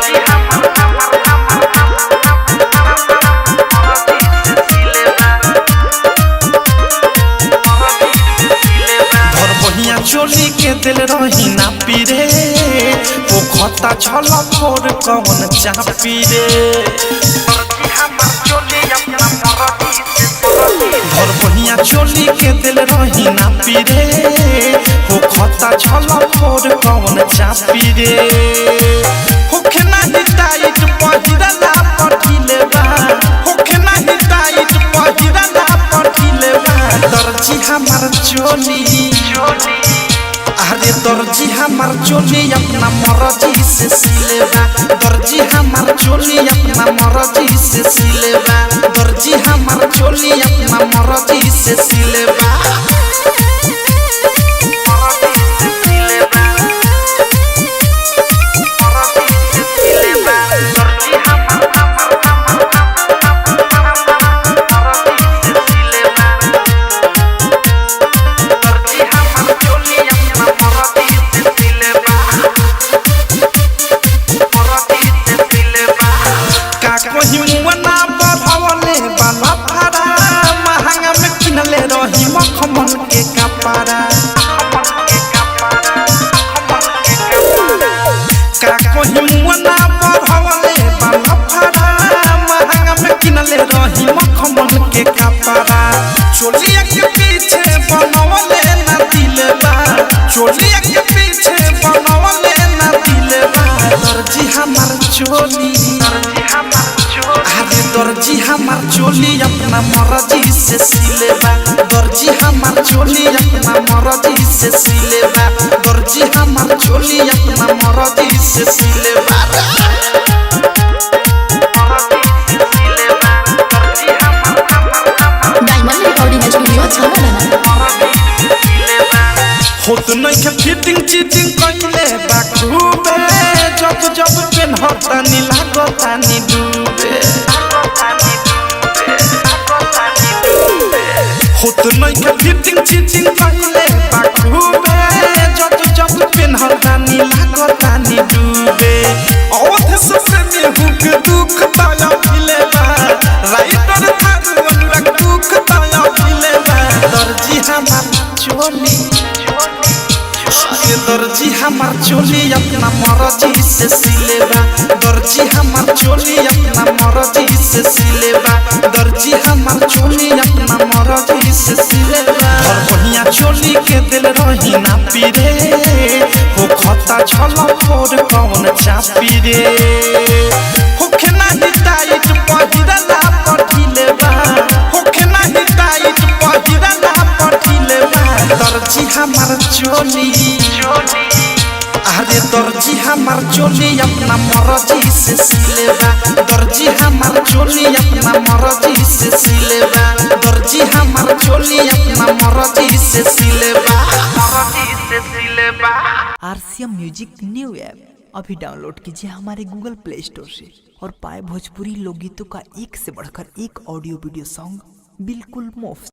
जी। भर बहिया चोली के दिल रही ना पीरे, पोखता छल फोर कवन चापी रे। भर बहिया चोली के दिल रही ना पीरे, पोखता छल फोर कवन चापी रे। होखे नाही टाइट पहिरला पठिले बा, होखे नाही टाइट पहिरला पठिले बा। दर्जी हमार चोली, अरे दर्जी हमार चोली अपना मर्जी से सिलेबा। दर्जी हमार चोली अपना मर्जी से सिलेबा। दर्जी हमार चोली अपना मर्जी से सिलेबा। का कहीं मुअना बढ़वले बाला फारा, महंगा में किनले रही मखमल के कपड़ा। का कहीं मुअना बढ़वले बाला फारा, महंगा में किनले रही मखमल के कपड़ा। चोलिया के पीछे बनवले ना दिलबा, चोलिया के पीछे बनवले ना दिलबा। दर्जी हमार चोली, अरे दर्जी हमार चोली अपना मर्जी से सिलेबा। दर्जी हमार चोली अपना मर्जी से सिलेबा। दर्जी हमार चोली अपना मर्जी से सिलेबा। डायमंड रिकॉर्डिंग स्टूडियो छावना। होत नहीं के फिटिंग चीटिंग कइले बा खूबे, जब जब पेन्हतानी लागतानी डूबे। होत नहीं के फिटिंग चीटिंग कइले बा खूबे, जब जब पेन्हतानी लागतानी डूबे। औध से प्रेमी हुक दुख ताया मिले बा, राइटर थारू अनुराग दुख ताया मिले बा। दर्जी हमार चोली, ये दर्जी हमार चोली अपना मर्जी से सिलेबा। दर्जी हमार चोली अपना मर्जी से सिलेबा। दर्जी हमार चोली अपना मर्जी से सिलेबा। भर बहिया चोली के दिल रही ना पीरे, हो खता छल फोर कौन चापी रे। होखे नाही टाइट पहिरला पठिले बा, होखे नाही टाइट पहिरला पठिले बा। दर्जी हमार चोली, अरे दर्जी हमार चोली अपना मर्जी से सिलेबा। दर्जी हमार चोली अपना मर्जी से सिलेबा। दर्जी हमार चोली अपना मर्जी से सिलेबा। आरसीएम म्यूजिक न्यू ऐप अभी डाउनलोड कीजिए हमारे गूगल प्ले स्टोर से और पाए भोजपुरी लोकगीतों का एक से बढ़कर एक ऑडियो वीडियो सॉन्ग बिल्कुल मुफ्त।